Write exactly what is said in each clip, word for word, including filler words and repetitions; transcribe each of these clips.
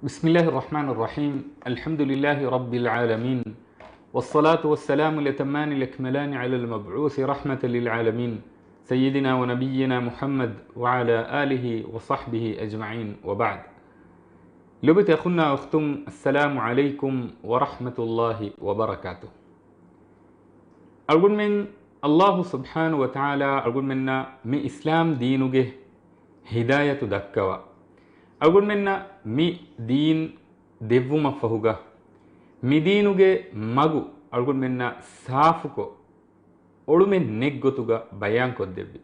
بسم الله الرحمن الرحيم. الحمد لله رب العالمين. والصلاة والسلام الأتمان الأكملان على المبعوث رحمة للعالمين. سيدنا ونبينا محمد وعلى آله وصحبه أجمعين وبعد. ލޮބުވެތި އަޚުންނާ އުޚްތުން، السلام عليكم ورحمة الله وبركاته. އަޅުގަނޑުމެން އައްލާހު ސުބްޙާނަހު ވަތަޢާލާ އަޅުގަނޑުމެންނަށް މި އިސްލާމް ދީނުގެ ހިދާޔަތު ދައްކަވާ، އަޅުގަނޑުމެންނަށް މި ދީން ދެއްވުމަށްފަހުގަ، މި ދީނުގެ މަގު އަޅުގަނޑުމެންނަށް ސާފުކޮށް، އޮޅުމެއް ނެތް ގޮތުގަ ބަޔާންކޮށްދެއްވި.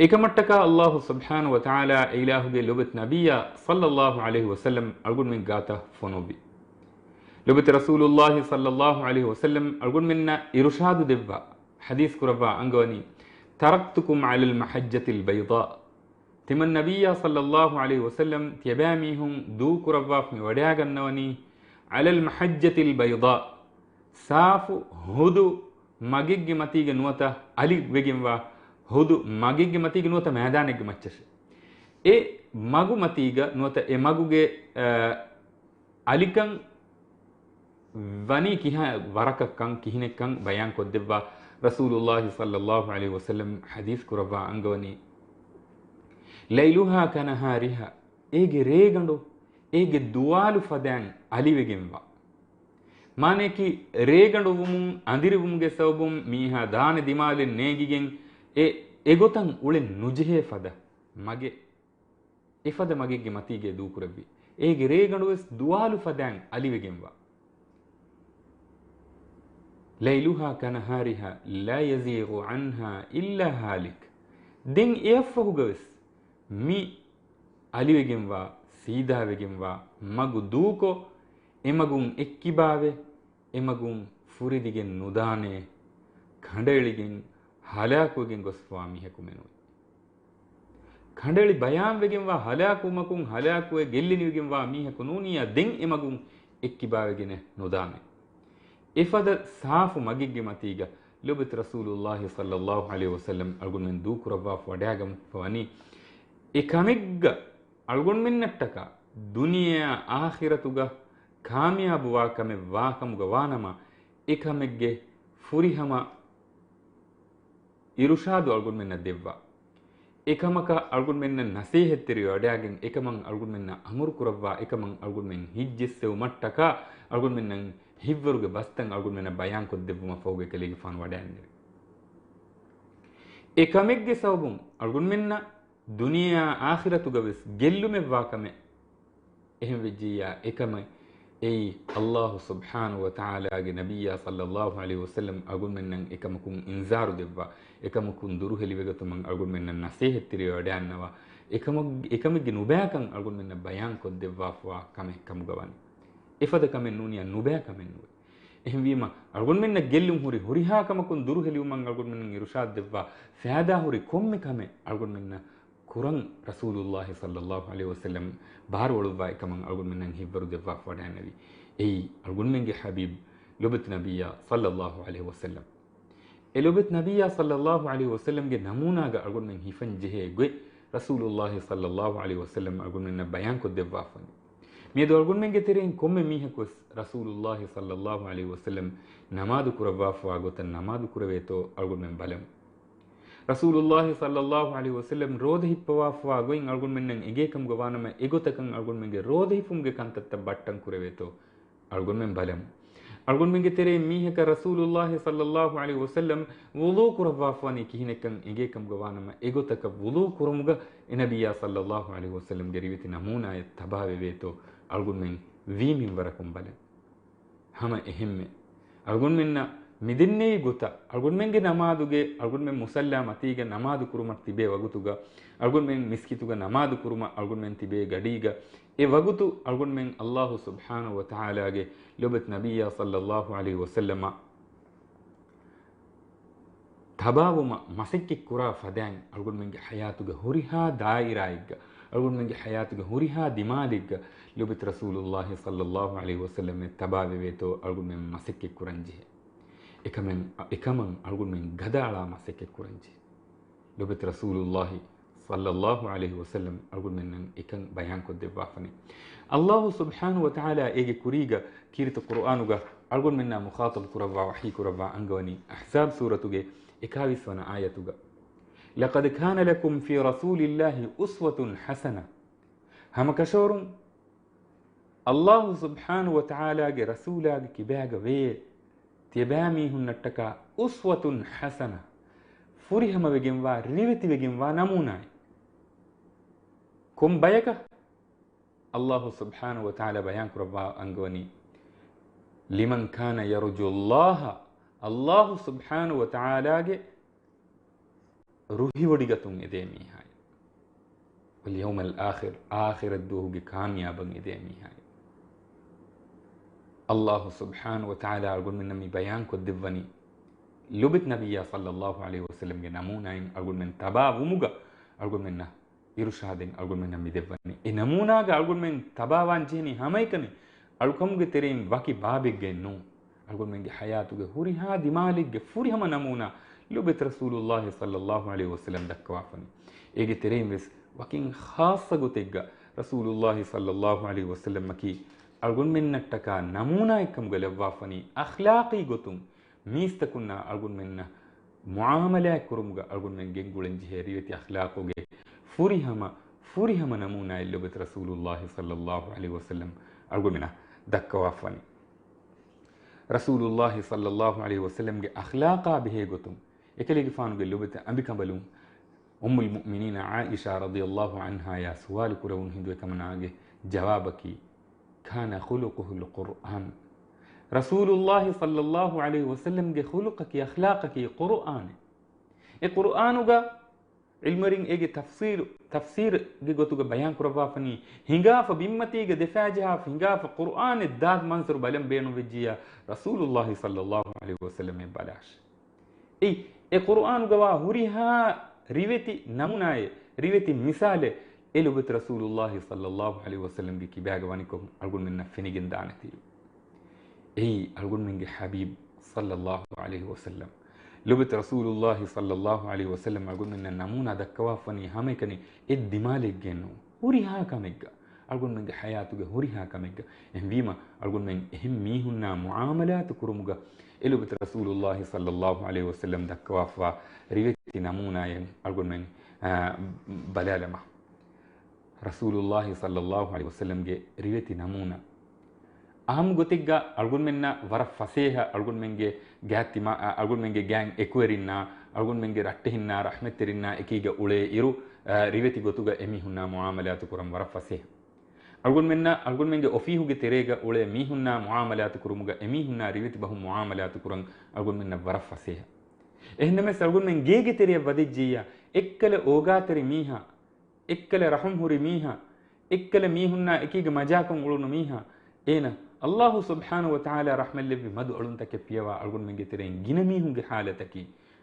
އެކަމަށްޓަކާ އައްލާހު ސުބްޙާނަހު ވަތަޢާލާ އެއިލާހުގެ ލޮބުވެތި ނަބިއްޔާ ޞައްލައްލާހު ޢަލައިހި ވަސައްލަމް އަޅުގަނޑުމެން ގާތަށް ފޮނުއްވި. ލޮބުވެތި ރަސޫލުއްލާހި ޞައްލައްލާހު ޢަލައިހި ވަސައްލަމް އަޅުގަނޑުމެންނަށް އިރުޝާދު ދެއްވާ، ޙަދީޘް ކުރައްވާ އަންގަވަނީ، تركتكم على المحجة البيضاء. ތިމަން ނަބިއްޔާ ޞައްލައްލާހު ޢަލައިހި ވަސައްލަމް ތިޔަބައިމީހުން ދޫކުރައްވާފަ މި ވަޑައިގަންނަވަނީ، على المحجة البيضاء، ސާފު ހުދު މަގެއްގެ މަތީގަ ނުވަތަ އަލިވެގެންވާ، ހުދު މަގެއްގެ މަތީގަ ނުވަތަ މައިދާނެއްގެ މައްޗަށޭ. އެ މަގު މަތީގަ ނުވަތަ އެ މަގުގެ، އަ، އަލިކަން ވަނީ ކިހާ ވަރަކަށްކަން ކިހިނެއްކަން ބަޔާންކޮށްދެއްވާ. ރަސޫލުއްލާހި ޞައްލައްލާހު ޢަލައިހި ވަސައްލަމް ޙަދީޘް ކުރައްވާ އަންގަވަނީ، ليلها كنهارها، އޭގެ ރޭގަނޑު އޭގެ ދުވާލު ފަދައިން އަލިވެގެންވާ. މާނަޔަކީ، ރޭގަނޑު ވުމުން އަނދިރިވުމުގެ ސަބަބުން މީހާ ދާނެ ދިމާލެއް ނޭނގިގެން އެ އެގޮތަށް އުޅެން ނުޖެހޭ ފަދަ މަގެއް، އެފަދަ މަގެއްގެ މަތީގައި ދޫކުރެއްވި. އޭގެ ރޭގަނޑުވެސް ދުވާލު ފަދައިން އަލިވެގެންވާ. ليلها كنهارها لا يزيغ عنها إلا هالك. ދެން އެއަށްފަހުގަވެސް މި އަލިވެގެންވާ، ސީދާވެގެންވާ މަގު ދޫކޮށް، އެމަގުން އެއްކިބާވެ، އެމަގުން ފުރެދިގެން ނުދާނޭ، ކަނޑައެޅިގެން ހަލާކުވެގެން ގޮސްފާ މީހަކު މެނުވޭ. ކަނޑައެޅި ބަޔާންވެގެންވާ ހަލާކުވުމަކުން ހަލާކުވެ ގެއްލިނިވެގެންވާ މީހަކު ނޫނިއްޔާ ދެން އެމަގުން އެއްކިބާވެގެނެއް ނުދާނެ. އެފަދަ ސާފު މަގެއްގެ މަތީގަ ލޮބުވެތި ރަސޫލުއްލާހި ޞައްލައްލާހު ޢަލައިހި ވަސައްލަމް އަޅުގަނޑުމެން ދޫކުރައްވާފަ ވަޑައިގަންފަ ވަނީ، އެ ކަމެއްގަ އަޅުގަނޑުމެންނަށްޓަކާ ދުނިޔެއާ އާޚިރަތުގަ ކާމިޔާބުވާ ކަމެއް ވާކަމުގަ ވާނަމަ، އެ ކަމެއްގެ ފުރިހަމަ އިރުޝާދު އަޅުގަނޑުމެންނަށް ދެއްވާ. އެކަމަކަށް އަޅުގަނޑުމެންނަށް ނަސޭހަތްތެރިވެ ވަޑައިގެން އެކަމަށް އަޅުގަނޑުމެންނަށް އަމުރު ކުރައްވާ، އެކަމަށް އަޅުގަނޑުމެން ހިއްޖެއްސެވުމަށްޓަކާ އަޅުގަނޑުމެންނަށް ހިތްވަރުގެ ބަސްތައް އަޅުގަނޑުމެންނަށް ބަޔާންކޮށްދެއްވުމަށްފަހުގަ އެކަލޭގެފާނު ވަޑައިގެންނެވި. އެ ކަމެއްގެ ސަބަބުން އަޅުގަނޑުމެންނަށް ދުނިޔެއާ އާޚިރަތުގަވެސް ގެއްލުމެއްވާ ކަމެއް. އެހެންވެއްޖިއްޔާ އެކަމެއް އެއީ އައްލާހު ސުބްޙާނަހު ވަތަޢާލާގެ ނަބިއްޔާ ޞައްލައްލާހު ޢަލައިހި ވަސައްލަމް އަޅުގަނޑުމެންނަށް އެކަމަކުން އިންޒާރު ދެއްވާ، އެކަމަކުން ދުރުހެލިވެގަތުމަށް އަޅުގަނޑުމެންނަށް ނަސޭހަތްތެރިވެވަޑައިގަންނަވާ، އެކަމަށް، އެކަމެއްގެ ނުބައިކަން އަޅުގަނޑުމެންނަށް ބަޔާންކޮށްދެއްވާފަވާ ކަމެއް ކަމުގަ ވަނީ. އެފަދަ ކަމެއް ނޫނިއްޔާ ނުބައި ކަމެއް ނުވޭ. އެހެންވީމަ، އަޅުގަނޑުމެންނަށް ގެއްލުން ހުރި ހުރިހާ ކަމަކުން ދުރުހެލިވުމަށް އަޅުގަނޑުމެންނަށް އިރުޝާދު ދެއްވާ، ފައިދާ ހުރި ކޮންމެ ކަމެއް އަޅުގަނޑުމެންނަށް ކުރަން ރަސޫލުއްލާހި ޞައްލައްލާހު ޢަލައިހި ވަސައްލަމް ބާރުއަޅުއްވާ އެކަމަށް އަޅުގަނޑުމެންނަށް ހިތްވަރު ދެއްވާފަ ވަޑައިގެންނެވި. އެއީ އަޅުގަނޑުމެންގެ ޙަބީބް ލޮބުވެތި ނަބިއްޔާ ޞައްލައްލާހު ޢަލައިހި ވަސައްލަމް. އެ ލޮބުވެތި ނަބިއްޔާ ޞައްލައްލާހު ޢަލައިހި ވަސައްލަމްގެ ނަމޫނާގަ އަޅުގަނޑުމެން ހިފަން ޖެހޭ ގޮތް ރަސޫލުއްލާހި ޞައްލައްލާހު ޢަލައިހި ވަސައްލަމް އަޅުގަނޑުމެންނަށް ބަޔާންކޮށްދެއްވާފަ ވަނީ. މިއަދު އަޅުގަނޑުމެންގެ ތެރެއިން ކޮންމެ މީހަކުވެސް ރަސޫލުއްލާހި ޞައްލައްލާހު ޢަލައިހި ވަސައްލަމް ނަމާދު ކުރައްވާފަވާ ގޮތަށް ނަމާދު ކުރެވޭތޯ އަޅުގަނޑުމެން ބަލަމު. ރަސޫލުއްލާހި ޞައްލައްލާހު ޢަލައިހި ވަސައްލަމް ރޯދަ ހިއްޕަވާފަވާ ގޮތް އަޅުގަނޑުމެންނަށް އެނގޭކަމުގަ ވާނަމަ، އެގޮތަކަށް އަޅުގަނޑުމެންގެ ރޯދަ ހިފުމުގެ ކަންތައްތައް ބައްޓަން ކުރެވޭތޯ އަޅުގަނޑުމެން ބަލަމު. އަޅުގަނޑުމެންގެ ތެރެއިން މީހަކަށް ރަސޫލުއްލާހި ޞައްލައްލާހު ޢަލައިހި ވަސައްލަމް ވުޟޫ ކުރައްވާފަވަނީ ކިހިނެއްކަން އެނގޭކަމުގަ ވާނަމަ، އެގޮތަކަށް ވުޟޫ ކުރުމުގަ އެ ނަބިއްޔާ ޞައްލައްލާހު ޢަލައިހި ވަސައްލަމްގެ ރިވެތި ނަމޫނާއެއް ތަބާވެވޭތޯ އަޅުގަނޑުމެން ވީ މިންވަރަކުން ބަލަން. ހަމަ އެހެންމެ އަޅުގަނޑުމެންނަށް މިދެންނެވި ގޮތަށް، އަޅުގަނޑުމެންގެ ނަމާދުގެ، އަޅުގަނޑުމެން މުޞައްލާ މަތީގަ ނަމާދު ކުރުމަށް ތިބޭ ވަގުތުގަ، އަޅުގަނޑުމެން މިސްކިތުގަ ނަމާދު ކުރުމަށް އަޅުގަނޑުމެން ތިބޭ ގަޑީގަ، އެ ވަގުތު އަޅުގަނޑުމެން އައްލާހު ސުބްޙާނަހު ވަތަޢާލާގެ ލޮބުވެތި ނަބިއްޔާ ޞައްލައްލާހު ޢަލައިހި ވަސައްލަމަށް ތަބާވުމަށް މަސައްކަތް ކުރާ ފަދައިން އަޅުގަނޑުމެންގެ ޙަޔާތުގެ ހުރިހާ ދާއިރާއެއްގަ، އަޅުގަނޑުމެންގެ ޙަޔާތުގެ ހުރިހާ ދިމާލެއްގަ ލޮބުވެތި ރަސޫލުއްލާހި ޞައްލައްލާހު ޢަލައިހި ވަސައްލަމަށް ތަބާވެވޭތޯ އަޅުގަނޑުމެން މަސައްކަތް ކުރަންޖެހޭ. އެކަމެން، އެކަމަށް އަޅުގަނޑުމެން ގަދައަޅާ މަސައްކަތް ކުރަންޖެހޭ. ލޮބުވެތި ރަސޫލުއްލާހި ޞައްލައްލާހު ޢަލައިހި ވަސައްލަމް އަޅުގަނޑުމެންނަށް އެކަން ބަޔާންކޮށްދެއްވާފަނި. އައްލާހު ސުބްޙާނަހު ވަތަޢާލާ އޭގެ ކުރީގަ ކީރިތި ޤުރުއާނުގަ އަޅުގަނޑުމެންނާ މުޚާޠަބު ކުރައްވާ ވަޙީ ކުރައްވާ އަންގަވަނީ އަޙްޒާބް ސޫރަތުގެ އެކާވީސް ވަނަ އާޔަތުގަ، لَقَدْ كَانَ لَكُمْ فِي رَسُولِ اللَّهِ أُسْوَةٌ حَسَنَةٌ. ހަމަކަށަވަރުން އައްލާހު ސުބްޙާނަހު ވަތަޢާލާގެ ރަސޫލާގެ ކިބާގަ ވޭ ތިޔަބައިމީހުންނަށްޓަކާ އުސްވަތުން ޙަސަނަ، ފުރިހަމަވެގެންވާ، ރިވެތިވެގެންވާ ނަމޫނާއެއް. ކޮން ބަޔަކަށް؟ އައްލާހު ސުބްޙާނަހު ވަތަޢާލާ ބަޔާން ކުރައްވާ އަންގަވަނީ، لِمَنْ كَانَ يَرْجُو اللَّهَ، އައްލާހު ސުބްޙާނަހު ވަތަޢާލާގެ ރުހިވޮޑިގަތުން އެދޭ މީހާއި، وَالْيَوْمَ الْآخِرِ، އާޚިރަތްދުވަހުގެ ކާމިޔާބަށް އެދޭ މީހާއި. އައްލާހު ސުބްޙާނަހު ވަތަޢާލާ އަޅުގަނޑުމެންނަށް މި ބަޔާން ކޮށްދެއްވަނީ، ލޯބިތި ނަބިއްޔާ ޞައްލައްލާހު ޢަލައިހި ވަސައްލަމްގެ ނަމޫނާއިން އަޅުގަނޑުމެން ތަބާވުމުގަ އަޅުގަނޑުމެންނަށް އިރުޝާދެއް އަޅުގަނޑުމެންނަށް މި ދެއްވަނީ. އެ ނަމޫނާގަ އަޅުގަނޑުމެން ތަބާވާން ޖެހެނީ ހަމައެކަނި އަޅުކަމުގެ ތެރެއިން ވަކި ބާބެއްގައެއް ނޫން. އަޅުގަނޑުމެންގެ ޙަޔާތުގެ ހުރިހާ ދިމާލެއްގެ ފުރިހަމަ ނަމޫނާ ލޯބިތި ރަސޫލުއްލާހި ޞައްލައްލާހު ޢަލައިހި ވަސައްލަމް ދައްކަވާފަނީ. އޭގެ ތެރެއިން ވެސް ވަކިން ޚާއްޞަ ގޮތެއްގަ ރަސޫލުއްލާހި ޞައްލައްލާހު ޢަލައިހި ވަސައްލަމަކީ އަޅުގަނޑުމެންނަށްޓަކާ ނަމޫނާއެއްކަމުގަ ލައްވާފަނީ، އަޚްލާޤީ ގޮތުން މީސްތަކުންނާ އަޅުގަނޑުމެންނަށް މުޢާމަލާތް ކުރުމުގަ އަޅުގަނޑުމެން ގެންގުޅެން ޖެހޭ ރިވެތި އަޚްލާޤުގެ ފުރިހަމަ، ފުރިހަމަ ނަމޫނާއެއް ލޯބިތި ރަސޫލުއްލާހި ޞައްލައްލާހު ޢަލައިހި ވަސައްލަމް އަޅުގަނޑުމެންނަށް ދައްކަވާފަނީ. ރަސޫލުއްލާހި ޞައްލައްލާހު ޢަލައިހި ވަސައްލަމްގެ އަޚްލާޤާ ބެހޭ ގޮތުން އެކަލޭގެފާނުގެ ލޯބިތި އަނބިކަނބަލުން އުއްމުލް މުއުމިނީނަ ޢާއިޝާ ރަޟިޔައްލާހު ޢަންހާޔާ ސުވާލު ކުރެވުނު ހިނދު އެކަމަނާގެ ޖަވާބަކީ، كَانَ خُلُقُهُ الْقُرْآنُ. ރަސޫލުއްލާހި ޞައްލައްލާހު ޢަލައިހި ވަސައްލަމްގެ ޚުލުޤަކީ، އަޚްލާޤަކީ ޤުރުއާނެއް. އެ ޤުރުއާނުގަ ޢިލްމުވެރިން އޭގެ ތަފްސީރު، ތަފްސީރުގެ ގޮތުގަ ބަޔާން ކުރައްވާފަނީ، ހިނގާފަ ބިންމަތީގަ ދެފައިޖަހާފަ ހިނގާފަ ޤުރުއާނެއް ދާތި މަންޒަރު ބަލަން ބޭނުންވެއްޖިއްޔާ ރަސޫލުއްލާހި ޞައްލައްލާހު ޢަލައިހި ވަސައްލަމަށް ބަލާށި. އެއީ، އެ ޤުރުއާނުގަވާ ހުރިހާ ރިވެތި ނަމޫނާއެއް، ރިވެތި މިސާލެއް، އެ ލޯބިތި ރަސޫލުއްލާހި ޞައްލައްލާހު ޢަލައިހި ވަސައްލަމްގެ ކިބާގަ ވަނިކޮށް އަޅުގަނޑުމެންނަށް ފެނިގެން ދާނެތީ. އެއީ، އަޅުގަނޑުމެންގެ ޙަބީބް ޞައްލައްލާހު ޢަލައިހި ވަސައްލަމް. ލޯބިތި ރަސޫލުއްލާހި ޞައްލައްލާހު ޢަލައިހި ވަސައްލަމް އަޅުގަނޑުމެންނަށް ނަމޫނާ ދައްކަވާފަނީ ހަމައެކަނި އެއް ދިމާލެއްގެ ނޫން. ހުރިހާ ކަމެއްގަ، އަޅުގަނޑުމެންގެ ޙަޔާތުގެ ހުރިހާ ކަމެއްގަ. އެހެންވީމަ، އަޅުގަނޑުމެން އެހެން މީހުންނާ މުޢާމަލާތު ކުރުމުގަ އެ ލޯބިތި ރަސޫލުއްލާހި ޞައްލައްލާހު ޢަލައިހި ވަސައްލަމް ދައްކަވާފަވާ ރިވެތި ނަމޫނާއެއް އަޅުގަނޑުމެން، އާ، ބަލާލަމާ. ރަސޫލުއްލާހި ޞައްލައްލާހު ޢަލައިހި ވަސައްލަމްގެ ރިވެތި ނަމޫނާ. އާއްމު ގޮތެއްގަ އަޅުގަނޑުމެންނަށް ވަރަށް ފަސޭހަ އަޅުގަނޑުމެންގެ ގާތްތިމާ-، އަ، އަޅުގަނޑުމެންގެ ގާތް އެކުވެރިންނާ، އަޅުގަނޑުމެންގެ ރައްޓެހިންނާ، ރަޙްމަތްތެރިންނާ އެކީގަ އުޅޭ އިރު، އަ، ރިވެތި ގޮތުގަ އެމީހުންނާ މުޢާމަލާތު ކުރަން ވަރަށް ފަސޭހަ. އަޅުގަނޑުމެންނަށް އަޅުގަނޑުމެންގެ އޮފީހުގެ ތެރޭގަ އުޅޭ މީހުންނާ މުޢާމަލާތު ކުރުމުގަ އެމީހުންނާ ރިވެތި ބަހުން މުޢާމަލާތު ކުރަން އަޅުގަނޑުމެންނަށް ވަރަށް ފަސޭހަ. އެހެންނަމަވެސް އަޅުގަނޑުމެން ގޭގެ ތެރެއަށް ވަދެއްޖިއްޔާ، އެއްކަލަ އޯގާތެރި މީހާ، އެއްކަލަ ރަޙުމް ހުރި މީހާ، އެއްކަލަ މީހުންނާ އެކީގަ މަޖާކޮށް އުޅުނު މީހާ، އޭނަ އައްލާހު ސުބްޙާނަހު ވަތަޢާލާ ރަޙްމަތްލެއްވި މަދު އަޅުންތަކެއް ފިޔަވާ އަޅުގަނޑުމެންގެ ތެރެއިން ގިނަ މީހުންގެ ޙާލަތަކީ،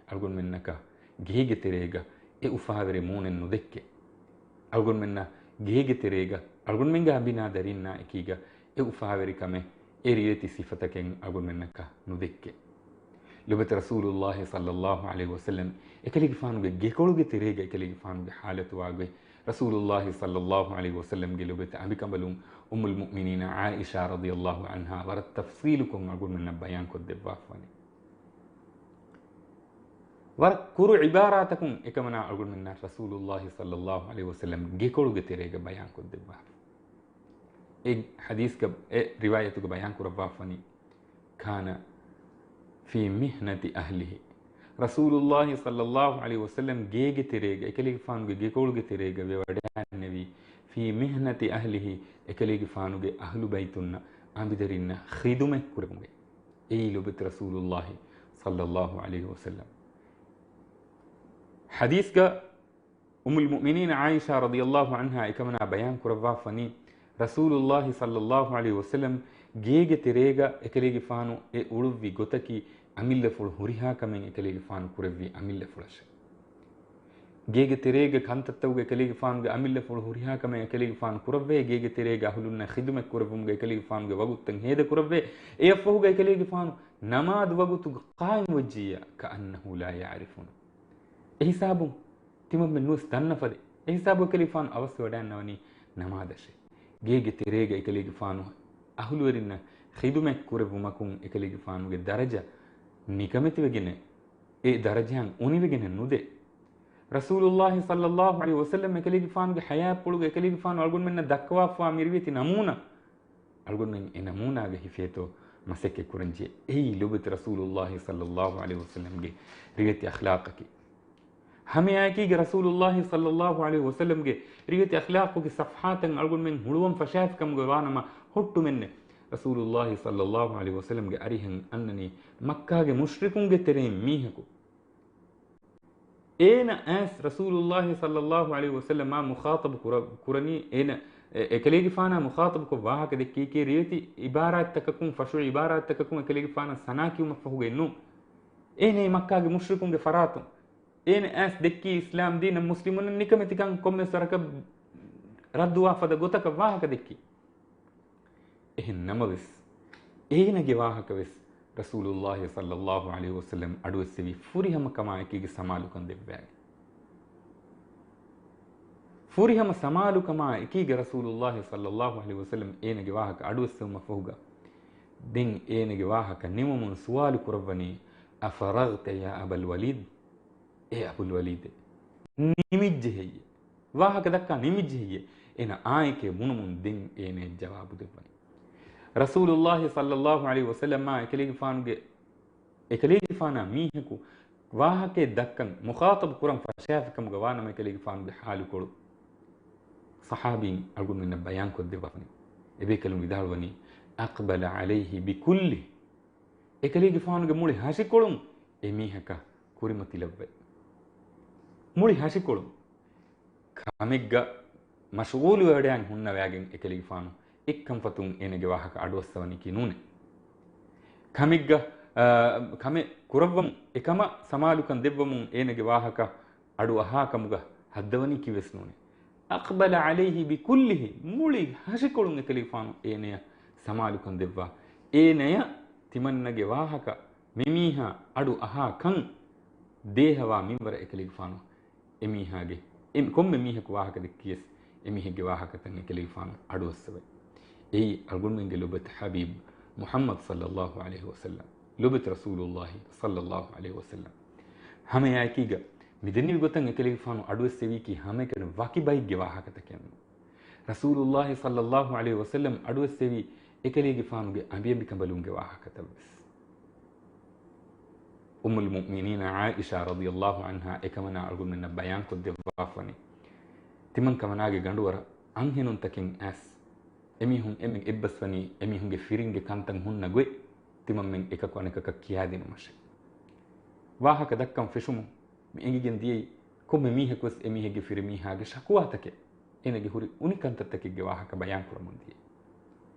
އަޅުގަނޑުމެންނަކަށް ގޭގެ ތެރޭގަ އެ އުފާވެރި މޫނެއް ނުދެއްކޭ. އަޅުގަނޑުމެންނަށް ގޭގެ ތެރޭގަ އަޅުގަނޑުމެންގެ އަނބިނާ ދަރިންނާ އެކީގަ އެ އުފާވެރިކަމެއް، އެ ރިވެތި ސިފަތަކެއް އަޅުގަނޑުމެންނަކަށް ނުދެއްކޭ. ލޮބެތި ރަސޫލުއްލާހި ޞައްލައްލާހު ޢަލައިހި ވަސައްލަމް އެކަލޭގެފާނުގެ ގެކޮޅުގެ ތެރޭގަ އެކަލޭގެފާނުގެ ޙާލަތު ވާގޮތް، ރަސޫލުއްލާހި ޞައްލައްލާހު ޢަލައިހި ވަސައްލަމްގެ ލޮބެތި އަނބިކަނބަލުން އުއްމުލް މުއުމިނީނަ ޢާއިޝާ ރަޟިޔައްލާހު ޢަންހާ ވަރަށް ތަފްޞީލުކޮށް އަޅުގަނޑުމެންނަށް ބަޔާންކޮށްދެއްވާފަވަނީ. ވަރަށް ކުރު ޢިބާރާތަކުން އެކަމަނާ އަޅުގަނޑުމެންނަށް ރަސޫލުއްލާހި ޞައްލައްލާހު ޢަލައިހި ވަސައްލަމް ގެކޮޅުގެ ތެރޭގަ ބަޔާންކޮށްދެއްވާފަ. އެ ޙަދީޘްގަ، އެ ރިވާޔަތުގަ ބަޔާން ކުރައްވާފަނީ، كَانَ فِي مِحْنَةِ أَهْلِهِ. ރަސޫލުއްލާހި ޞައްލައްލާހު ޢަލައިހި ވަސައްލަމް ގޭގެ ތެރޭގަ، އެކަލޭގެފާނުގެ ގެކޮޅުގެ ތެރޭގަ ވެވަޑައިގެންނެވީ، فِي مِحْنَةِ أَهْلِهِ، އެކަލޭގެފާނުގެ އަހުލު ބައިތުންނަށް، އަނބިދަރިންނަށް ޚިދުމަތް ކުރެވުމުގެ. އެއީ ލޮބެތި ރަސޫލުއްލާހި ޞައްލައްލާހު ޢަލައިހި ވަސައްލަމް. ޙަދީޘްގަ އުއްމުލް މުއުމިނީނަ ޢާއިޝާ ރަޟިޔައްލާހު ޢަންހާ އެކަމަނާ ބަޔާން ކުރައްވާފަނީ، ރަސޫލުއްލާހި ޞައްލައްލާހު ޢަލައިހި ވަސައްލަމް ގޭގެ ތެރޭގަ އެކަލޭގެފާނު އެ އުޅުއްވި ގޮތަކީ އަމިއްލަފުޅު ހުރިހާ ކަމެއް އެކަލޭގެފާނު ކުރެއްވި އަމިއްލަފުޅަށެވެ. ގޭގެ ތެރޭގެ ކަންތައްތަކުގަ އެކަލޭގެފާނުގެ އަމިއްލަފުޅު ހުރިހާ ކަމެއް އެކަލޭގެފާނު ކުރައްވައޭ، ގޭގެ ތެރޭގެ އަހުލުންނަށް ޚިދުމަތް ކުރެއްވުމުގަ އެކަލޭގެފާނުގެ ވަގުތުތައް ހޭދަ ކުރައްވައޭ. އެއަށްފަހުގަ އެކަލޭގެފާނު ނަމާދު ވަގުތުގަ ޤާއިމް ވެއްޖިއްޔާ، كَأَنَّهُ لَا يَعْرِفُنَا. އެހިސާބުން ތިމަންމެން ނުވެސް ދަންނަ ފަދަ. އެހިސާބު އެކަލޭގެފާނު އަވަސްވެވަޑައިގަންނަވަނީ ނަމާދަށޭ. ގޭގެ ތެރޭގަ އެކަލޭގެފާނު އަހުލުވެރިންނަށް ޚިދުމަތް ކުރެއްވުމަކުން އެކަލޭގެފާނުގެ ދަރަޖަ ނިކަމެތިވެގެނެއް، އެ ދަރަޖައަށް އުނިވެގެނެއް ނުދޭ. ރަސޫލުﷲ ޞައްލަﷲ ޢަލައިހި ވަސައްލަމް އެކަލޭގެފާނުގެ ޙަޔާތްޕުޅުގަ އެކަލޭގެފާނު އަޅުގަނޑުމެންނަށް ދައްކަވާފަވާ މި ރިވެތި ނަމޫނާ، އަޅުގަނޑުމެން އެ ނަމޫނާގަ ހިފޭތޯ މަސައްކަތް ކުރަންޖެހޭ. އެއީ ލޯބިވެތި ރަސޫލުﷲ ޞައްލަﷲ ޢަލައިހި ވަސައްލަމްގެ ރިވެތި އަޚްލާޤަކީ. ހަމައެކީގަ ރަސޫލުﷲ ޞައްލަﷲ ޢަލައިހި ވަސައްލަމްގެ ރިވެތި އަޚްލާޤުގެ ޞަފްޙާތައް އަޅުގަނޑުމެން ހުޅުވަން ފަށާފިކަމުގަ ވާނަމަ، ހުއްޓުމެއްނެތް. ރަސޫލުﷲ ޞައްލަﷲ ޢަލައިހި ވަސައްލަމްގެ އަރިހަށް އަންނަނީ މައްކާގެ މުޝްރިކުންގެ ތެރެއިން މީހަކު. އޭނަ އައިސް ރަސޫލުﷲ ޞައްލަﷲ ޢަލައިހި ވަސައްލަމާ މުޚާޠަބު ކުރ-، ކުރަނީ، އޭނަ އެ-، އެކަލޭގެފާނާ މުޚާޠަބުކޮށް ވާހަކަ ދެއްކީކީ ރިވެތި ޢިބާރާތްތަކަކުން، ފަށު ޢިބާރާތްތަކަކުން އެކަލޭގެފާނަށް ސަނާ ކިޔުމަށްފަހުގައެއް ނޫން. އޭނަ މައްކާގެ މުޝްރިކުންގެ ފަރާތުން. އޭނަ އައިސް ދެއްކީ އިސްލާމް ދީނަށް މުސްލިމުންނަށް ނިކަމެތިކަން ކޮންމެސް ވަރަކަށް ރައްދުވާ ފަދަ ގޮތަކަށް ވާހަކަ ދެއްކި. އެހެން ނަމަވެސް، އޭނަގެ ވާހަކަވެސް ރަސޫލުﷲ ޞައްލަﷲ ޢަލައިހި ވަސައްލަމް އަޑުއެއްސެވި ފުރިހަމަ ކަމާ އެކީގަ ސަމާލުކަން ދެއްވާގެން. ފުރިހަމަ ސަމާލުކަމާ އެކީގަ ރަސޫލުﷲ ޞައްލަﷲ ޢަލައިހި ވަސައްލަމް އޭނަގެ ވާހަކަ އަޑުއެއްސެވުމަށް ފަހުގަ، ދެން އޭނަގެ ވާހަކަ ނިމުމުން ސުވާލު ކުރައްވަނީ، "أفرغت يا أبا الوليد؟" އޭ އަބުލް ވަލީދޭ، ނިމިއްޖެހެއްޔޭ؟ ވާހަކަ ދައްކާ ނިމިއްޖެހެއްޔޭ؟ އޭނަ އާނއެކޭ ބުނުމުން ދެން އޭނަޔަށް ޖަވާބު ދެއްވަނީ. ރަސޫލުﷲ ޞައްލަﷲ ޢަލައިހި ވަސައްލަމާ އެކަލޭގެފާނުގެ، އެކަލޭގެފާނާ މީހަކު ވާހަކައެއް ދައްކަން މުޚާޠަބު ކުރަން ފަށާފިކަމުގަ ވާނަމަ އެކަލޭގެފާނުގެ ޙާލުކޮޅު ޞަޙާބީން އަޅުގަނޑުމެންނަށް ބަޔާންކޮށްދެއްވާފަނީ. އެބޭކަލުން ވިދާޅުވަނީ، "أقبل عليه بكله." އެކަލޭގެފާނުގެ މުޅި ހަށިކޮޅުން އެ މީހަކަށް ކުރިމަތިލައްވައި. މުޅި ހަށިކޮޅުން ކަމެއްގަ މަޝްޣޫލުވެވަޑައިގެން ހުންނަވައިގެން އެކަލޭގެފާނު އެއްކަންފަތުން އޭނަގެ ވާހަކަ އަޑުއައްސަވަނީކީ ނޫނޭ. ކަމެއްގަ، އާ، ކަމެއް ކުރައްވަމުން އެކަމަށް ސަމާލުކަން ދެއްވަމުން އޭނަގެ ވާހަކަ އަޑުއަހާ ކަމުގަ ހައްދަވަނީ ކީއްވެސް ނޫނޭ. أقبل عليه بكله، މުޅި ހަށިކޮޅުން އެކަލޭގެފާނު އޭނަޔަށް ސަމާލުކަން ދެއްވާ. އޭނަޔަށް ތިމަންނަގެ ވާހަކަ މިމީހާ އަޑު އަހާ ކަން ދޭހަވާ މިންވަރަށް އެކަލޭގެފާނު އެމީހާގެ، އެ ކޮންމެ މީހަކު ވާހަކަ ދެއްކިޔަސް އެމީހެއްގެ ވާހަކަތައް އެކަލޭގެފާނު އަޑުއައްސަވައި. އެއީ އަޅުގަނޑުމެންގެ ލޮބުވެތި ޙަބީބް މުޙައްމަދު ޞައްލައްލާހު ޢަލައިހި ވަސައްލަމް، ލޮބުވެތި ރަސޫލުއްލާހި ޞައްލައްލާހު ޢަލައިހި ވަސައްލަމް. ހަމައެއާއެކީގަ މިދެންނެވި ގޮތަށް އެކަލޭގެފާނު އަޑުއައްސެވީކީ ހަމައެކަނި ވަކި ބައެއްގެ ވާހަކަތަކެއް ނޫން. ރަސޫލުއްލާހި ޞައްލައްލާހު ޢަލައިހި ވަސައްލަމް އަޑުއައްސެވީ އެކަލޭގެފާނުގެ އަނބިއަނބިކަނބަލުންގެ ވާހަކަތައްވެސް. އުއްމުލް މުއުމިނީނަ ޢާއިޝާ ރަޟިޔައްލާހު ޢަންހާ އެކަމަނާ އަޅުގަނޑުމެންނަށް ބަޔާންކޮށްދެއްވާފަނި. ތިމަން ކަމަނާގެ ގަނޑުވަރަށް އަންހެނުންތަކެއް އައިސް، އެމީހުން އެންމެން އެއްބަސްވަނީ އެމީހުންގެ ފިރިންގެ ކަންތައް ހުންނަ ގޮތް ތިމަންމެން އެކަކު އަނެކަކަށް ކިޔާދިނުމަށެ. ވާހަކަ ދައްކަން ފެށުމުން މި އެނގިގެން ދިޔައީ، ކޮންމެ މީހަކުވެސް އެމީހެއްގެ ފިރިމީހާގެ ޝަކުވާތަކެއް، އޭނަގެ ހުރި އުނި ކަންތައްތަކެއްގެ ވާހަކަ ބަޔާންކުރަމުން ދިޔައީ.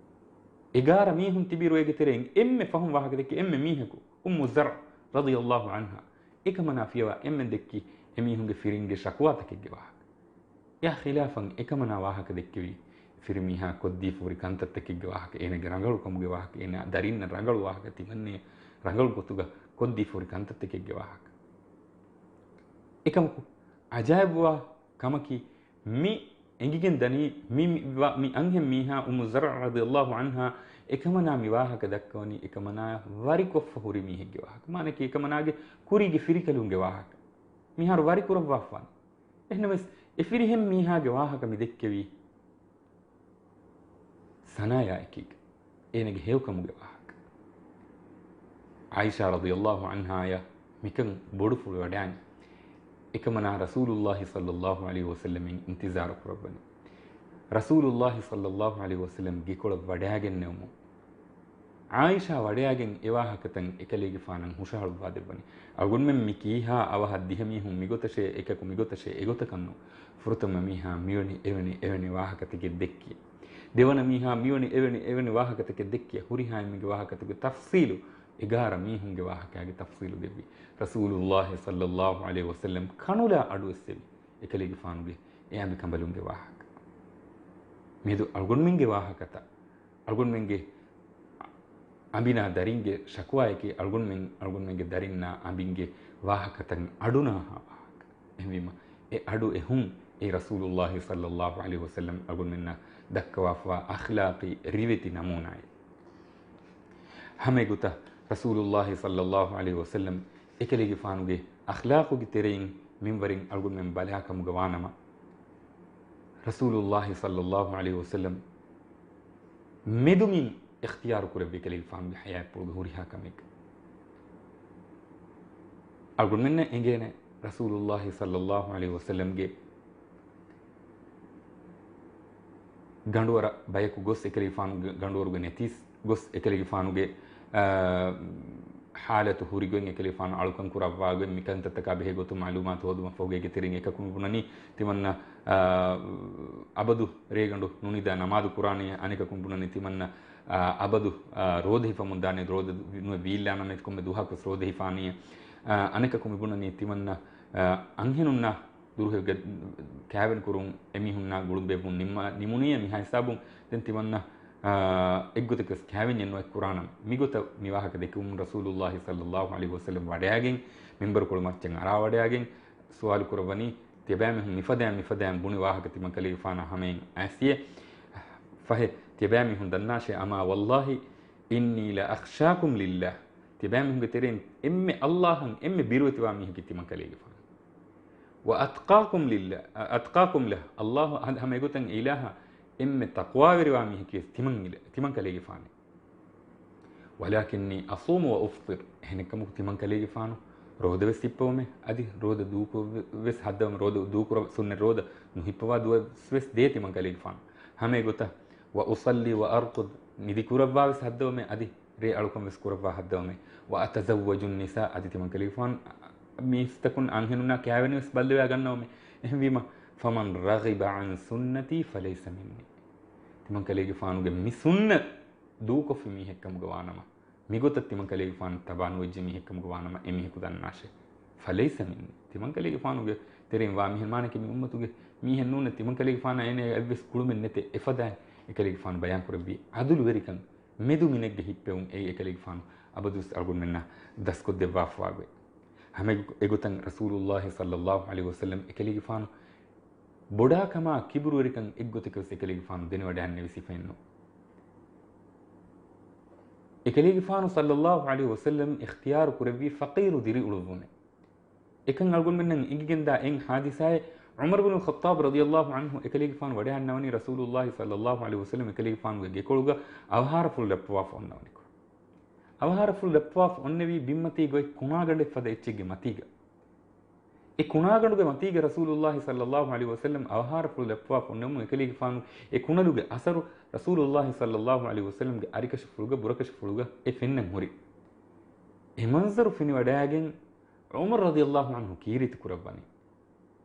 އެގާރަ މީހުން ތިބިއިރު އޭގެ ތެރެއިން އެންމެ ފަހުން ވާހަކަ ދެއްކި އެންމެ މީހަކު އުއްމު ޒަރްޢު ރަޟިޔައްލާހު ޢަންހާ. އެކަމަނާ ފިޔަވާ އެންމެން ދެއްކި އެމީހުންގެ ފިރިންގެ ޝަކުވާތަކެއްގެ ވާހަކަ. އެއާ ޚިލާފަށް އެކަމަނާ ވާހަކަ ދެއްކެވީ، ފިރިމީހާ ކޮށްދީފަ ހުރި ކަންތައްތަކެއްގެ ވާހަކަ، އޭނަގެ ރަނގަޅުކަމުގެ ވާހަކަ، އޭނާ ދަރިންނަށް ރަނގަޅު ވާހަކަ، ތިމަންނެ ރަނގަޅު ގޮތުގަ ކޮށްދީފަ ހުރި ކަންތައްތަކެއްގެ ވާހަކަ. އެކަމަކު، އަޖާއިބުވާ ކަމަކީ، މި އެނގިގެން ދަނީ، މި، މި، މި އަންހެން މީހާ އުއްމު ޒަރްޢު ރަޟިޔައްލާހު ޢަންހާ އެކަމަނާ މި ވާހަކަ ދައްކަވަނީ އެކަމަނާ ވަރިކޮށްފަ ހުރި މީހެއްގެ ވާހަކަ. މާނައަކީ އެކަމަނާގެ ކުރީގެ ފިރިކަލުންގެ ވާހަކަ. މިހާރު ވަރިކުރައްވާފާނެ. އެހެންނަމަވެސް، އެ ފިރިހެން މީހާގެ ވާހަކަ މި ދެއްކެވީ ސަނާޔާ އެކީގަ، އޭނަގެ ހެޔޮކަމުގެ ވާހަކަ. ޢާއިޝާ ރަޟިޔައްލާހު ޢަންހާޔަށް މިކަން ބޮޑުފުޅު ވަޑާނެ. އެކަމަނާ ރަސޫލުއްލާހި ޞައްލައްލާހު ޢަލައިހި ވަސައްލަމް އިންތިޒާރު ކުރައްވަނީ. ރަސޫލުއްލާހި ޞައްލައްލާހު ޢަލައިހި ވަސައްލަމް ގެކޮޅަށް ވަޑާގެންނެވުމުން، ޢާއިޝާ ވަޑައިގެން އެވާހަކަތައް އެކަލޭގެފާނަށް ހުށަހަޅުއްވާ ދެއްވަނީ. އަޅުގަނޑުމެން މި ކީހާ އަވަހަށް ދިހަ މީހުން މިގޮތަށޭ އެކަކު މިގޮތަށޭ އެގޮތަކަށްނު. ފުރަތަމަ މީހާ މިވެނި އެވެނި އެވެނި ވާހަކަތަކެއް ދެއްކި. ދެވަނަ މީހާ މިވެނި އެވެނި އެވެނި ވާހަކަތަކެއް ދެއްކި. ހުރިހާ އެންމެގެ ވާހަކަތަކުގެ ތަފްޞީލު، އެގާރަ މީހުންގެ ވާހަކައިގެ ތަފްޞީލު ދެއްވި. ރަސޫލުއްލާހި ޞައްލައްލާހު ޢަލައިހި ވަސައްލަމް ކަނުލާ އަޑުއެއްސެވި އެކަލޭގެފާނުގެ އެ އަނބިކަނބަލުންގެ ވާހަކަ. މިއަދު އަޅުގަނޑުމެންގެ ވާހަކަތައް، އަޅުގަނޑުމެންގެ އަނބިނާ ދަރިންގެ ޝަކުވާއަކީ އަޅުގަނޑުމެން، އަޅުގަނޑުމެންގެ ދަރިންނާ އަނބިންގެ ވާހަކަތައް އަޑުނާހާ ވާހަކަ. އެހެންވީމަ، އެ އަޑު އެހުން އެ ރަސޫލުﷲ ޞައްލަﷲ ޢަލައިހި ވަސައްލަމް އަޅުގަނޑުމެންނަށް ދައްކަވާފަވާ އަޚްލާޤީ ރިވެތި ނަމޫނާއެއް. ހަމަ އެގޮތަށް ރަސޫލުﷲ ޞައްލަﷲ ޢަލައިހި ވަސައްލަމް އެކަލޭގެފާނުގެ އަޚްލާޤުގެ ތެރެއިން މިންވަރެއް އަޅުގަނޑުމެން ބަލާ ކަމުގަ ވާނަމަ، ރަސޫލުﷲ ޞައްލަﷲ ޢަލައިހި ވަސައްލަމް މެދުމިން އިޚްތިޔާރު ކުރެއްވި އެކަލޭގެފާނުގެ ޙަޔާތްޕުޅުގެ ހުރިހާ ކަމެއް. އަޅުގަނޑުމެންނަށް އެނގޭނެ ރަސޫލުﷲ ޞައްލަﷲ ޢަލައިހި ވަސައްލަމްގެ ގަނޑުވަރަށް ބަޔަކު ގޮސް އެކަލޭގެފާނުގެ ގަނޑުވަރުގެ ނެތިސް ގޮސް އެކަލޭގެފާނުގެ، އާ، ޙާލަތު ހުރިގޮތް އެކަލޭގެފާނު އަޅުކަން ކުރައްވާގޮތް މިކަންތައްތަކާ ބެހޭ ގޮތުން މަޢުލޫމާތު ހޯދުމަށްފަހުގައިގެ ތެރެއިން އެކަކު މިބުނަނީ ތިމަންނަ، އާ، އަބަދު ރޭގަނޑު ނުނިދާ ނަމާދު ކުރާނީ، އަނެކަކު މިބުނަނީ ތިމަންނަ، އާ، އަބަދު، އާ، ރޯދަ ހިފަމުން ދާނީ، ރޯދަ ނުވެ ވީއްލާނަމޭ ކޮންމެ ދުވަހަކުވެސް ރޯދަ ހިފާނީ. އާ، އަނެކަކު މިބުނަނީ ތިމަންނަ، އާ، އަންހެނުންނާ ދުރުހެއްގަ ކާވެނި ކުރުން އެމީހުންނާ ގުޅުން ބޭއްވުން ނިންމާ-، ނިމުނީއޭ މިހާ ހިސާބުން ދެން ތިމަންނަ، އާ، އެއްގޮތަކަސް ކާވެންޏެއް ނުއެއް ކުރާނަން. މިގޮތަށް މި ވާހަކަ ދެކެވުމުން ރަސޫލުﷲ ޞައްލަﷲ ޢަލައިހި ވަސައްލަމް ވަޑައިގެން، މިންބަރުކޮޅު މައްޗަށް އަރާ ވަޑައިގެން ސުވާލު ކުރައްވަނީ، ތިޔަބައިމީހުން މިފަދައިން މިފަދައިން ބުނި ވާހަކަ ތިމަން ކަލޭގެފާނާ ހަމައިން އައިސްއޭ. ފަހެ، ތިޔަބައިމީހުން ދަންނާށޭ، أما والله إني لأخشاكم لله. ތިޔަބައިމީހުންގެ ތެރެއިން އެންމެ ﷲ އަށް އެންމެ ބިރުވެތިވާ މީހަކީ ތިމަން ކަލޭގެފާނު. وأتقاكم لله، أتقاكم له، ﷲ އަށް ހަމަ އެގޮތަށް އެ އިލާހަށް އެންމެ ތަޤްވާވެރިވާ މީހަކީ ވެސް ތިމަން އިލަ-، ތިމަން ކަލޭގެފާނޭ. ولكني أصوم وأفطر، އެހެނެއްކަމަކު ތިމަން ކަލޭގެފާނު ރޯދަވެސް ހިއްޕަވަމޭ، އަދި ރޯދަ ދޫކޮށްވެސް ހައްދަވަމޭ، ރޯދަ ދޫކުރަ-، ސުންނަތް ރޯދަ ނުހިއްޕަވާ ދުވަސްވެސް ދޭ ތިމަން ކަލޭގެފާނު. ހަމަ އެގޮތަށް، وأصلي وأرقد، ނިދި ކުރައްވާވެސް ހައްދަވަމޭ، އަދި ރޭ އަޅުކަން ވެސް ކުރައްވާ ހައްދަވަމޭ. وأتزوج النساء، އަދި ތިމަން ކަލޭގެފާނު މީސްތަކުން އަންހެނުންނާ ކާވެނިވެސް ބައްލަވާ ގަންނަވަމޭ. އެހެންވީމަ، فمن رغب عن سنتي فليس مني. ތިމަން ކަލޭގެފާނުގެ މި ސުންނަތް ދޫކޮށްފި މީހެއްކަމުގަ ވާނަމަ، މިގޮތަށް ތިމަން ކަލޭގެފާނު ތަބާ ނުވެއްޖެ މީހެއްކަމުގަ ވާނަމަ، އެމީހަކު ދަންނާށޭ، فليس مني. ތިމަން ކަލޭގެފާނުގެ ތެރެއިން ވާ މީހެއް، މާނައަކީ މި އުއްމަތުގެ މީހެއް ނޫނޭ، ތިމަން ކަލޭގެފާނާ އޭނަ އެއްވެސް ގުޅުމެއް ނެތޭ. އެފަދައިން އެކަލޭގެފާނު ބަޔާން ކުރެއްވީ ޢަދުލުވެރިކަން، މެދުމިނެއްގަ ހިއްޕެވުން އެއީ އެކަލޭގެފާނު އަބަދުވެސް އަޅުގަނޑުމެންނަށް ދަސްކޮށްދެއްވާފަވާ ގޮތް. ހަމަ އެގޮތަށް ރަސޫލުﷲ ޞައްލަﷲ ޢަލައިހި ވަސައްލަމް އެކަލޭގެފާނު ބޮޑާކަމާ ކިބުރުވެރިކަން އެއްގޮތަކަށް ވެސް އެކަލޭގެފާނު ދެނެވަޑައިންނެވި ސިފައެއް ނޫން. އެކަލޭގެފާނު ޞައްލަﷲ ޢަލައިހި ވަސައްލަމް އިޚްތިޔާރު ކުރެއްވީ ފަޤީރު ދިރިއުޅުއްވުމެއް. އެކަން އަޅުގަނޑުމެންނަށް އެނގިގެންދާ އެއް ޙާދިސާއެއް، ޢުމަރު ބިނުލް ޚައްޠާބް ރަޟިޔަﷲ ޢަންހު އެކަލޭގެފާނު ވަޑައިގަންނަވަނީ ރަސޫލުﷲ ޞައްލަﷲ ޢަލައިހި ވަސައްލަމް އެކަލޭގެފާނުގެ ގެކޮޅުގަ އަވަހާރަފުޅު ލައްޕަވާފަ އޮންނަވަނިކޮށް. އަވަހާރަފުޅު ލައްޕަވާފަ އޮންނެވީ ބިންމަތީގަ އޮތް ކުނާގަނޑެއް ފަދަ އެއްޗެއްގެ މަތީގަ. އެ ކުނާގަނޑުގެ މަތީގަ ރަސޫލުﷲ ޞައްލަﷲ ޢަލައިހި ވަސައްލަމް އަވަހާރަފުޅު ލައްޕަވާފަ އޮންނަވަމުން އެކަލޭގެފާނު އެ ކުނަލުގެ އަސަރު ރަސޫލުﷲ ޞައްލަﷲ ޢަލައިހި ވަސައްލަމްގެ އަރިކަށިފުޅުގަ ބުރަކަށިފުޅުގަ އެ ފެންނަން ހުރި. އެ މަންޒަރު ފެނިވަޑައިގެން ޢުމަރު ރަޟިޔަﷲ ޢަންހު ކީރިތި ކުރައްވަނީ.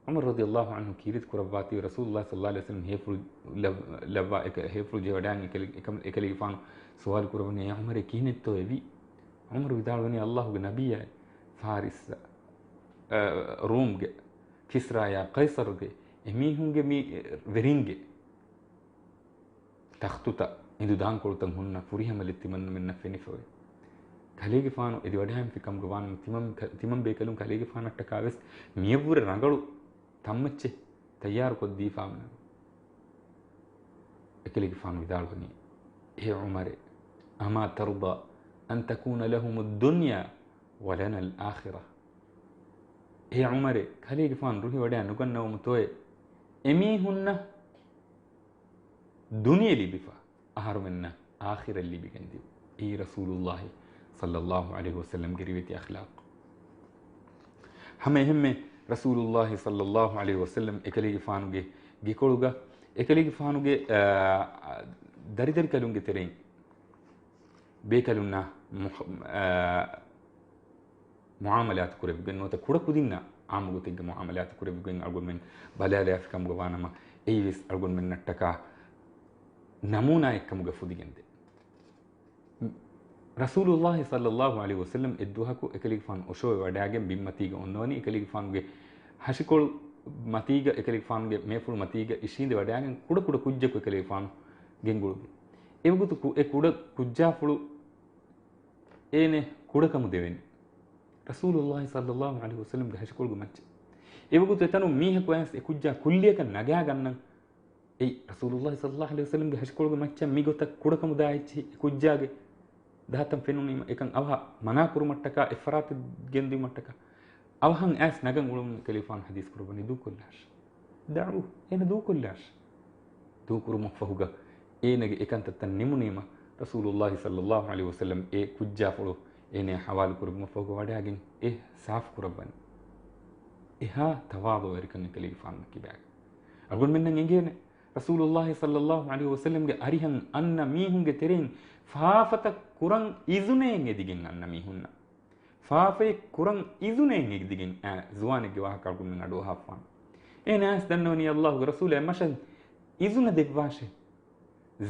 ޢުމަރު ރަޟިޔަﷲ ޢަންހު ކީރިތި ކުރައްވާތީވެ ރަސޫލުﷲ ޞައްލަﷲ ޢަލައިހި ވަސައްލަމް ހޭފުޅު ލައް-، ލައްވާ އެކަ-، ހޭފުޅު ޖެހިވަޑައިގެން އެކަލި-، އެކަ-، އެކަލޭގެފާނު ސުވާލު ކުރައްވަނީ، އޭ ޢުމަރޭ ކިހިނެއްތޯ އެވީ؟ ޢުމަރު ވިދާޅުވަނީ، ﷲ ގެ ނަބިއްޔާ ފާރިސް، އަ، ރޫމްގެ ކިސްރާޔާ ޤައިޞަރުގެ އެމީހުންގެ މި ވެރިންގެ ތަޚްތުތައް، އިނދު ދާންކޮޅުތައް ހުންނަ ފުރިހަމަލެއް ތިމަންމެންނަށް ފެނިފަވޭ. ކަލޭގެފާނު އެދިވަޑައިންފި ކަމުގަ ވާނަމަ، ތިމަން ކަ-، ތިމަން ބޭކަލުން ކަލޭގެފާނަށްޓަކާ ވެސް މިޔަށްވުރެ ރަނގަޅު ތަންމައްޗެއް ތައްޔާރުކޮށްދީފާމެ. އެކަލޭގެފާނު ވިދާޅުވަނީ، އޭ ޢުމަރޭ، أما ترضى أن تكون لهم الدنيا ولنا الآخرة؟ އޭ ޢުމަރޭ، ކަލޭގެފާނު ރުހިވަޑައި ނުގަންނަވަމުތޯއޭ އެމީހުންނަށް ދުނިޔެ ލިބިފަ، އަހަރުމެންނަށް އާޚިރަތް ލިބިގެން ދިޔުން. އެއީ ރަސޫލުﷲ ޞައްލަﷲ ޢަލައިހި ވަސައްލަމްގެ ރިވެތި އަޚްލާޤު. ހަމަ އެހެންމެ ރަސޫލުﷲ ޞައްލަﷲ ޢަލައިހި ވަސައްލަމް އެކަލޭގެފާނުގެ ގެކޮޅުގަ، އެކަލޭގެފާނުގެ، އާ، ދަރިދަރިކަލުންގެ ތެރެއިން ބޭކަލުންނާ މުޙ-، އާ، މުޢާމަލާތު ކުރެއްވިގެން ނުވަތަ ކުޑަކުދިންނާ ޢާއްމު ގޮތެއްގެ މުޢާމަލާތު ކުރެއްވިގެން އަޅުގަނޑުމެން ބަލާލާފި ކަމުގަ ވާނަމަ، އެއީވެސް އަޅުގަނޑުމެންނަށްޓަކާ ނަމޫނާއެއްކަމުގަ ފުދިގެންދޭ. ރަސޫލުﷲ ޞައްލަﷲ ޢަލައިހި ވަސައްލަމް އެއްދުވަހަކު އެކަލޭގެފާނު އޮށޯވެ ވަޑައިގެން ބިންމަތީގަ އޮންނަވަނީ އެކަލޭގެފާނުގެ ހަށިކޮޅު މަތީގަ، އެކަލޭގެފާނުގެ މޭފުޅު މަތީގަ އިށީނދެ ވަޑައިގެން ކުޑަކުޑަ ކުއްޖަކު އެކަލޭގެފާނު ގެންގުޅުއްވި. އެވަގުތު ކު-، އެ ކުޑަ ކުއްޖާފުޅު އޭނެ ކުޑަކަމު ދެވެނީ ރަސޫލުﷲ ޞައްލަﷲ ޢަލައިހި ވަސައްލަމްގެ ހަށިކޮޅުގެ މައްޗަށް. އެވަގުތު އެތަނުން މީހަކު އައިސް އެ ކުއްޖާ ކުއްލިއަކަށް ނަގާގަންނަން. އެއީ، ރަސޫލުﷲ ޞައްލަﷲު ޢަލައިހި ވަސައްލަމްގެ ހަށިކޮޅުގެ މައްޗަށް މިގޮތަށް ކުޑަކަމުދާ އެއްޗިހި އެ ކުއްޖާގެ ދަހަތަން ފެނުނީމަ އެކަން އަވަހަށް މަނާކުރުމަށްޓަކާ، އެއްފަރާތަށް ގެންދިއުމަށްޓަކާ، އަވަހަށް އައިސް ނަގަން އުޅުނު ކަލޭގެފާނު ޙަދީޘް ކުރައްވަނީ ދޫކޮށްލާށި. دعوه، އޭނަ ދޫކޮށްލާށި. ދޫކުރުމަށްފަހުގަ އޭނަގެ އެކަންތައްތައް ނިމުނީމަ، ރަސޫލުﷲ ޞައްލަﷲު ޢަލައިހި ވަސައްލަމް އެ ކުއްޖާފުޅު އޭނަޔާ ޙަވާލު ކުރެއްވުމަށްފަހުގަ ވަޑައިގެން އެ ސާފު ކުރައްވަނީ. އެހާ ތަވާޟުޢުވެރިކަން އެކަލޭގެފާނުގެ ކިބާގަ. އަޅުގަނޑުމެންނަށް އެނގޭނެ، ރަސޫލުﷲ ޞައްލަﷲު ޢަލައިހި ވަސައްލަމްގެ އަރިހަށް އަންނަ މީހުންގެ ތެރެއިން ފާފަތައް ކުރަން އިޒުނައެއް އެދިގެން އަންނަ މީހުންނަށް، ފާފައެއް ކުރަން އިޒުނައެއް އެދިގެން އައި ޒުވާނެއްގެ ވާހަކަ އަޅުގަނޑުމެން އަޑުއަހާފާނެ. އޭނަ އައިސް ދަންނަވަނީ ﷲގެ ރަސޫލާ މަށަށް އިޒުނަ ދެއްވާށޭ.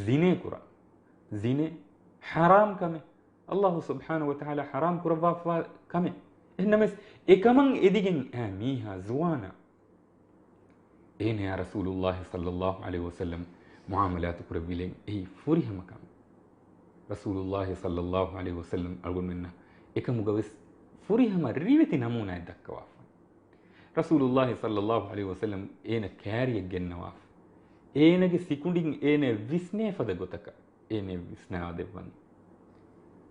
ޒިނޭ ކުރަން. ޒިނޭ ޙަރާމް ކަމެއް. ﷲ ސުބްޙާނަހޫ ވަތަޢާލާ ޙަރާމް ކުރައްވާފާ ކަމެއް. އެހެންނަމަވެސް، އެކަމަށް އެދިގެން އައި މީހާ ޒުވާނާ އޭނަޔާ ރަސޫލުﷲ ޞައްލަﷲު ޢަލައިހި ވަސައްލަމް މުޢާމަލާތު ކުރެއްވިލެން އެއީ ފުރިހަމަ ކަމެއް. ރަސޫލުﷲ ޞައްލަﷲު ޢަލައިހި ވަސައްލަމް އަޅުގަނޑުމެންނަށް އެކަމުގަވެސް ފުރިހަމަ ރިވެތި ނަމޫނާއެއް ދައްކަވާފަ. ރަސޫލުﷲ ޞައްލަﷲު ޢަލައިހި ވަސައްލަމް އޭނަ ކާރިއަށް ގެންނަވާފަ. އޭނަގެ ސިކުނޑިން އޭނަ ވިސްނޭ ފަދަ ގޮތަކަށް އޭނަ ވިސްނާދެއްވަނީ.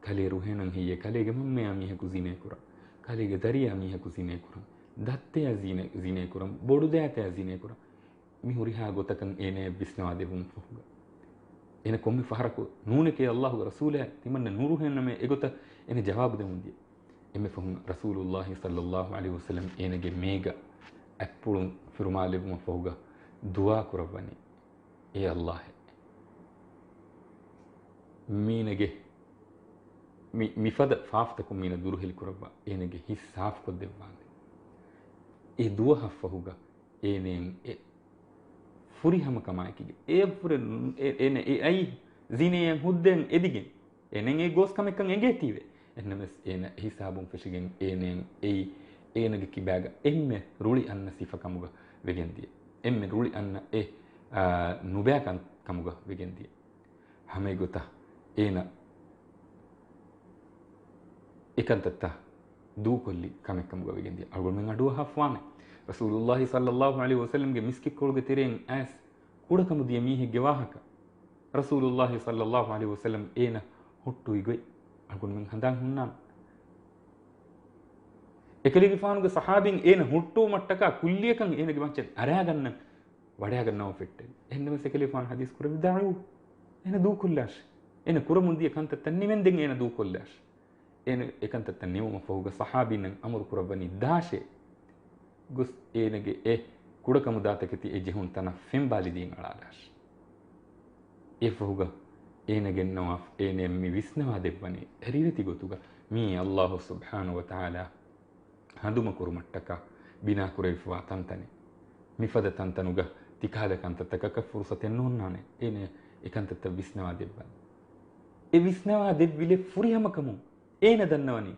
ކަލޭ ރުހޭނަން ހެއްޔޭ؟ ކަލޭގެ މަންމަޔާ މީހަކު ޒިނޭ ކުރަން. ކަލޭގެ ދަރިޔާ މީހަކު ޒިނޭ ކުރަން. ދައްތަޔާ ޒިނޭ، ޒިނޭ ކުރަން. ބޮޑުދައިތަޔާ ޒިނޭ ކުރަން. މި ހުރިހާ ގޮތަކަށް އޭނަޔަށް ވިސްނަވާ ދެއްވުމަށް ފަހުގަ، އޭނަ ކޮންމެ ފަހަރަކު ނޫނެކޭ ﷲގެ ރަސޫލާ ތިމަންނަ ނުރުހޭނަމޭ އެގޮތަށް އޭނަ ޖަވާބު ދެމުން ދިޔަ. އެންމެ ފަހުން ރަސޫލުﷲ ޞައްލަﷲު ޢަލައިހި ވަސައްލަމް އޭނަގެ މޭގަ އަތްޕުޅުން ފިރުމާލެއްވުމަށް ފަހުގަ ދުޢާ ކުރައްވަނީ، އޭ ﷲ، މީނަގެ މި، މިފަދަ ފާފަތަކުން މީނަ ދުރުހެލި ކުރައްވާ، އޭނަގެ ހިތް ސާފުކޮށްދެއްވާނދޭ. އެ ދުވަހަށްފަހުގަ އޭނައަށް އެ ފުރިހަމަކަމާއެކީގަ އޭ ފުރެ-، އޭ-، އޭނަ އެ އައީ ޒިނޭއަށް ހުއްދައަށް އެދިގެން. އޭނައަށް އެ ގޯސް ކަމެއްކަން އެނގޭތީވެ. އެހެންނަމަވެސް އޭނަ އެހިސާބުން ފެށިގެން އޭނައަށް އެއީ އޭނަގެ ކިބާގަ އެންމެ ރުޅި އަންނަ ސިފަކަމުގަ ވެގެންދިޔަ. އެންމެ ރުޅި އަންނަ އެ، އާ، ނުބައިކަން ކަމުގަ ވެގެންދިޔަ. ހަމައެގޮތަށް އޭނަ އެކަންތައްތައް ދޫކޮށްލި ކަމެއްކަމުގަ ވެގެންދިޔަ. އަޅުގަނޑުމެން އަޑުއަހާފާނެ. ރަސޫލުﷲ ޞައްލަﷲު ޢަލައިހި ވަސައްލަމްގެ މިސްކިތްކޮޅުގެ ތެރެއިން އައިސް ކުޑަކަމުދިޔަ މީހެއްގެ ވާހަކަ. ރަސޫލުﷲ ޞައްލަﷲު ޢަލައިހި ވަސައްލަމް އޭނަ ހުއްޓުވި ގޮތް އަޅުގަނޑުމެން ހަނދާން ހުންނާނެ. އެކަލޭގެފާނުގެ ޞަޙާބީން އޭނަ ހުއްޓުވުމަށްޓަކާ ކުއްލިއަކަށް އޭނަގެ މައްޗަށް އަރާގަންނަން ވަޑައިގަންނަވަން ފެއްޓެވި. އެހެންނަމަވެސް އެކަލޭގެފާނު ޙަދީޘް ކުރެއްވި، دعوه، އޭނަ ދޫކޮށްލާށި. އޭނަ ކުރަމުން ދިޔަ ކަންތައްތައް ނިމެންދެން އޭނަ ދޫކޮށްލާށި. އޭނަ އެކަންތައްތައް ނިމުމަށްފަހުގަ ޞަޙާބީންނަށް އަމުރު ކުރައްވަނީ ދާށޭ. ގޮސް އޭނަގެ އެ ކުޑަކަމުދާތަކެތި އެ ޖެހުން ތަނަށް ފެންބާލި ދީން އަޅާލާށި. އެފަހުގަ އޭނަ ގެންނަވާފަ، އޭނަ މި ވިސްނަވާ ދެއްވަނީ ރިވެތި ގޮތުގަ މީ ﷲ ސުބްޙާނަހޫ ވަތަޢާލާ ހަނދުމަކުރުމަށްޓަކާ ބިނާކުރެވިފަވާ ތަންތަނެއް. މިފަދަ ތަންތަނުގަ ތިކަހަލަ ކަންތައްތަކަކަށް ފުރުޞަތެއް ނޯންނާނެ. އޭނަ އެކަންތައްތައް ވިސްނަވާ ދެއްވަން. އެ ވިސްނަވާ ދެއްވިލެއް ފުރިހަމަކަމުން އޭނަ ދަންނަވަނީ،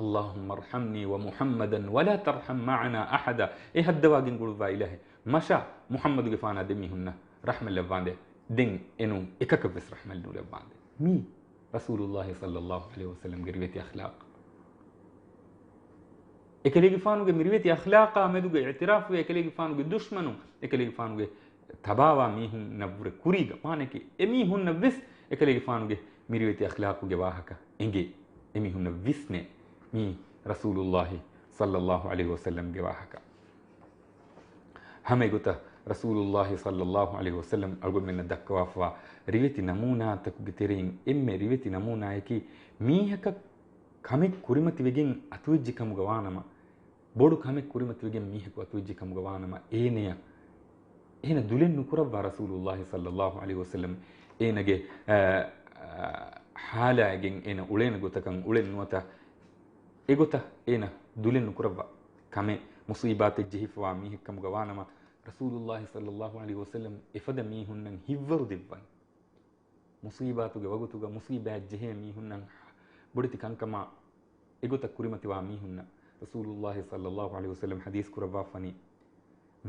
اللهم ارحمني ومحمدا ولا ترحم معنا أحدا. އެ ހައްދަވާގެން ގުޅުއްވާ އިލާހޭ، މަށާ މުޙައްމަދުގެފާނާ ދެމީހުންނަށް ރަޙްމަތް ލައްވާނދޭ. ދެން އެނޫން އެކަކަށްވެސް ރަޙްމަތް ނުލައްވާނދޭ. މީ ރަސޫލުﷲ ޞައްލަﷲު ޢަލައިހި ވަސައްލަމްގެ ރިވެތި އަޚްލާޤް. އެކަލޭގެފާނުގެ މި ރިވެތި އަޚްލާޤާ މެދުގަ އިޢުތިރާފުވެ، އެކަލޭގެފާނުގެ ދުޝްމަނުން އެކަލޭގެފާނުގެ ތަބާވާ މީހުންނަށްވުރެ ކުރީގަ، މާނައަކީ އެމީހުންނަށްވެސް އެކަލޭގެފާނުގެ މި ރިވެތި އަޚްލާޤުގެ ވާހަކަ އެނގޭ. އެމީހުންނަށް ވިސްނޭ މީ ރަސޫލުﷲ ޞައްލަﷲު ޢަލައިހި ވަސައްލަމްގެ ވާހަކަ. ހަމައެގޮތަށް ރަސޫލުﷲ ޞައްލަﷲު ޢަލައިހި ވަސައްލަމް އަޅުގަނޑުމެންނަށް ދައްކަވާފަވާ ރިވެތި ނަމޫނާތަކުގެ ތެރެއިން އެންމެ ރިވެތި ނަމޫނާއަކީ، މީހަކަށް ކަމެއް ކުރިމަތިވެގެން އަތުވެއްޖެ ކަމުގަ ވާނަމަ، ބޮޑު ކަމެއް ކުރިމަތިވެގެން މީހަކު އަތުވެއްޖެ ކަމުގަ ވާނަމަ، އޭނަޔަށް އޭނަ ދުލެއް ނުކުރައްވާ ރަސޫލުﷲ ޞައްލަﷲު ޢަލައިހި ވަސައްލަމް އޭނަގެ، އަ، އަ، ޙާލާއިގެން އޭނަ އުޅޭނެ ގޮތަކަށް އުޅެން ނުވަތަ އެގޮތަށް އޭނަ ދުލެއް ނުކުރައްވާ. ކަމެއް މުޞީބާތެއް ޖެހިފަވާ މީހެއް ކަމުގަ ވާނަމަ، ރަސޫލުﷲ ޞައްލަﷲު ޢަލައިހި ވަސައްލަމް އެފަދަ މީހުންނަށް ހިތްވަރު ދެއްވަން. މުޞީބާތުގެ ވަގުތުގަ މުޞީބާތް ޖެހޭ މީހުންނަށް ބޮޑެތި ކަންކަމާ އެގޮތަށް ކުރިމަތިވާ މީހުންނަށް ރަސޫލުﷲ ޞައްލަﷲު ޢަލައިހި ވަސައްލަމް ޙަދީޘް ކުރައްވާފަނީ،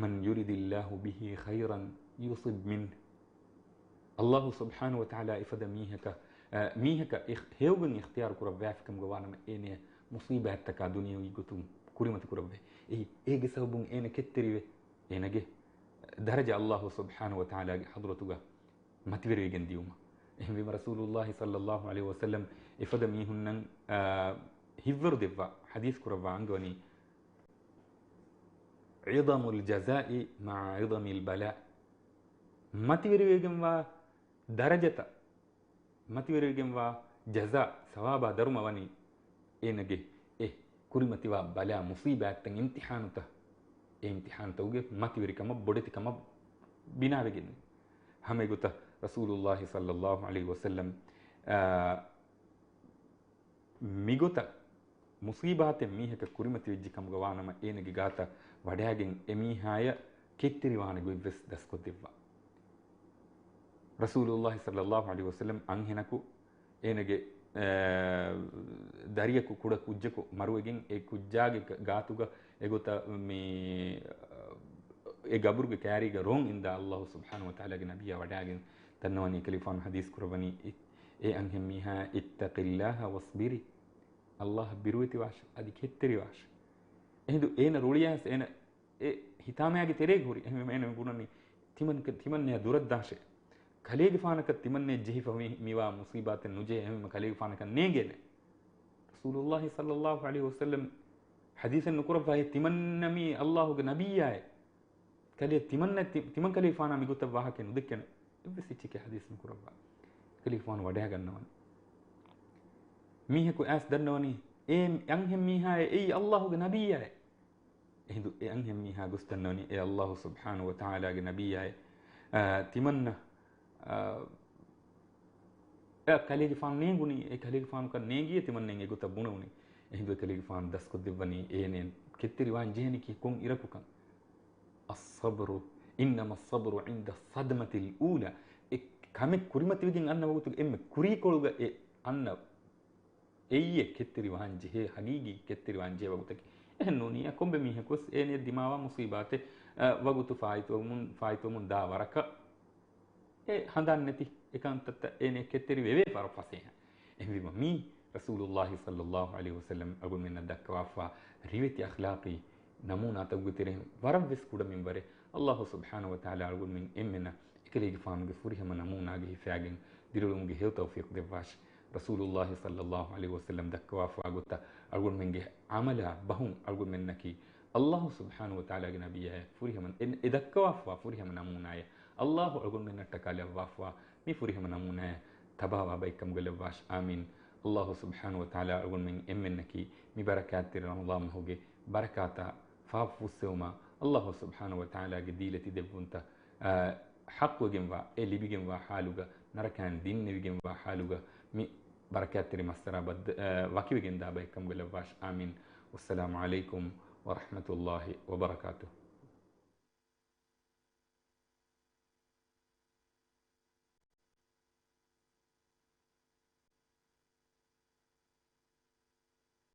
من يرد الله به خيرا يصب منه. ﷲ ސުބްޙާނަހޫ ވަތަޢާލާ އެފަދަ މީހަކަށް، އަ، މީހަކަށް އިޚް-، ހެޔޮގޮތް އިޚްތިޔާރު ކުރައްވާފިކަމުގަ ވާނަމަ އޭނަޔަށް މުޞީބާތްތަކާ ދުނިޔަވީ ގޮތުން ކުރިމަތި ކުރައްވައި. އެއީ، އޭގެ ސަބަބުން އޭނަ ކެތްތެރިވެ، އޭނަގެ ދަރަޖަ އައްލާހު ސުބްޙާނަހު ވަތަޢާލާގެ ޙަޟްރަތުގަ މަތިވެރިވެގެން ދިޔުމަށް. އެހެންވީމަ ރަސޫލުއްލާހި ޞައްލައްލާހު ޢަލައިހި ވަސައްލަމް އެފަދަ މީހުންނަށް، އާ، ހިއްވަރު ދެއްވާ ޙަދީޘް ކުރައްވާ އަންގަވަނީ، عظم الجزاء مع عظم البلاء. މަތިވެރިވެގެންވާ ދަރަޖަތައް، މަތިވެރިވެގެންވާ ޖަޒާ، ސަވާބާ ދަރުމަ ވަނީ އޭނަގެ އެ ކުރިމަތިވާ ބަލާ މުޞީބާތްތައް، އިމްތިޙާނުތައް، އެ އިމްތިޙާނުތަކުގެ މަތިވެރިކަމަށް، ބޮޑެތިކަމަށް ބިނާވެގެން. ހަމަ އެގޮތަށް ރަސޫލުއްލާހި ޞައްލައްލާހު ޢަލައިހި ވަސައްލަމް، އާ، މިގޮތަށް މުޞީބާތެއް މީހަކަށް ކުރިމަތިވެއްޖެ ކަމުގަ ވާނަމަ، އޭނަގެ ގާތަށް ވަޑައިގެން އެމީހާޔަށް ކެތްތެރިވާނެ ގޮތްވެސް ދަސްކޮށްދެއްވާ. ރަސޫލުއްލާހި ޞައްލައްލާހު ޢަލައިހި ވަސައްލަމް އަންހެނަކު އޭނަގެ، އާ، ދަރިޔަކު ކުޑަ ކުއްޖަކު މަރުވެގެން އެ ކުއްޖާގެ ގ-، ގާތުގަ އެގޮތަށް މި، އާ، އެ ގަބުރުގެ ކާރީގަ ރޯން އިންދާ އައްލާހު ސުބްޙާނަހު ވަތަޢާލާގެ ނަބިއްޔާ ވަޑައިގެން ދަންނަވަނީ، ކަލޭގެފާނު ޙަދީޘް ކުރައްވަނީ، އެ، އެ އަންހެން މީހާ، اتق الله واصبري، އައްލާހަށް ބިރުވެތިވާށެ، އަދި ކެތްތެރިވާށެ. އެހިނދު އޭނަ ރުޅިއައިސް އޭނަ އެ ހިތާމައިގެ ތެރޭގަ ހުރި. އެހެންވީމަ އޭނަ ބުނަނީ، ތިމަން-، ތިމަންނަޔާ ދުރަށްދާށޭ. ކަލޭގެފާނަކަށް ތިމަންނަޔަށް ޖެހިފަ މި-، މިވާ މުޞީބާތެއް ނުޖެހޭ، އެހެންވީމަ ކަލޭގެފާނަކަށް ނޭނގޭނެ. ރަސޫލުއްލާހި ޞައްލައްލާހު ޢަލައިހި ވަސައްލަމް ޙަދީޘެއް ނުކުރައްވާ، އޭ ތިމަންނަ މީ އައްލާހުގެ ނަބިއްޔާއޭ. ކަލޭ ތިމަންނަ-، ތި-، ތިމަން ކަލޭގެފާނާ މިގޮތަށް ވާހަކައެއް ނުދެއްކޭނެ. އެއްވެސް އެއްޗެކޭ ޙަދީޘް ނުކުރައްވާ. ކަލޭގެފާނު ވަޑައިގަންނަވަނީ. މީހަކު އައިސް ދަންނަވަނީ، އޭ އަންހެން މީހާއޭ، އެއީ އައްލާހުގެ ނަބިއްޔާއޭ. އެހިނދު އެ އަންހެން މީހާ ގޮސް ދަންނަވަނީ، އޭ އައްލާހު ސުބްޙާނަހު ވަތަޢާލާގެ ނަބިއްޔާއޭ، އާ، ތިމަންނަ، އާ، އެ ކަލޭގެފާނު ނޭނގުނީ، އެ ކަލޭގެފާނުކަން ނޭނގިއޭ ތިމަންނައަށް އެގޮތަށް ބުނެވުނީ. އެހިނދު އެ ކަލޭގެފާނު ދަސްކޮށްދެއްވަނީ، އޭނައަށް ކެތްތެރިވާން ޖެހެނީކީ ކޮން އިރަކުކަން. الصبر، إنما الصبر عند الصدمة الأولى. އެ ކަމެއް ކުރިމަތިވެގެން އަންނަ ވަގުތުގެ އެންމެ ކުރީކޮޅުގަ އެ އަންނަ އެއްޔެ ކެތްތެރިވާން ޖެހޭ، ހަގީގީ ކެތްތެރިވާން ޖެހޭ ވަގުތަކީ. އެހެން ނޫނީ، އަ، ކޮންމެ މީހަކުވެސް އޭނައަށް ދިމާވާ މުޞީބާތެއް، އަ، ވަގުތު ފާއިތުވަމުން، ފާއިތުވަމުން ދާ ވަރަކަށް އެ ހަނދާން ނެތި އެކަންތައްތައް އޭނައަށް ކެތްތެރި ވެވޭ ވަރަށް ފަސޭހަ. އެހެންވީމަ މީ ރަސޫލުއްލާހި ޞައްލައްލާހު ޢަލައިހި ވަސައްލަމް އަޅުގަނޑުމެންނަށް ދައްކަވާފާ ރިވެތި އަޚްލާޤީ ނަމޫނާތަކުގެ ތެރެއިން ވަރަށްވެސް ކުޑަ މިންވަރެއް. އައްލާހު ސުބްޙާނަހު ވަތަޢާލާ އަޅުގަނޑުމެން އެންމެނަށް އެކަލޭގެފާނުގެ ފުރިހަމަ ނަމޫނާގައި ހިފައިގެން ދިރިއުޅުމުގެ ހެޔޮ ތައުފީޤު ދެއްވާށި. ރަސޫލުއްލާހި ޞައްލައްލާހު ޢަލައިހި ވަސައްލަމް ދައްކަވާފާ ގޮތަށް އަޅުގަނޑުމެންގެ ޢަމަލާ ބަހުން އަޅުގަނޑުމެންނަކީ އައްލާހު ސުބްޙާނަހު ވަތަޢާލާގެ ނަބިއްޔާއަށް ފުރިހަމަ، އެ، އެ ދައްކަވާފާ ފުރިހަމަ ނަމޫނާއެއް. އައްލާހު އަޅުގަނޑުމެންނަށްޓަކާ ލައްވާފާ މި ފުރިހަމަ ނަމޫނާއެއް ތަބާވާ ބައެއްކަމުގަ ލައްވާށި. އާމީން. އައްލާހު ސުބްޙާނަހު ވަތަޢާލާ އަޅުގަނޑުމެން އެންމެންނަކީ މި ބަރަކާތްތެރި ރަމަޟާން މަހުގެ ބަރަކާތާ ފާފަ ފުއްސެވުމާ، އައްލާހު ސުބްޙާނަހު ވަތަޢާލާގެ ދީލަތި ދެއްވުންތައް، އާ، ޙައްޤުވެގެންވާ، އެ ލިބިގެންވާ ޙާލުގަ، ނަރަކައިން ދިންނެވިގެންވާ ޙާލުގަ މި ބަރަކާތްތެރި މައްސަރާ ބައްދަ-، އާ، ވަކިވެގެންދާ ބައެއްކަމުގަ ލައްވާށި. އާމީން. ވައްސަލާމު ޢަލައިކުމް ވަރަޙްމަތުﷲި ވަބަރަކާތުހު.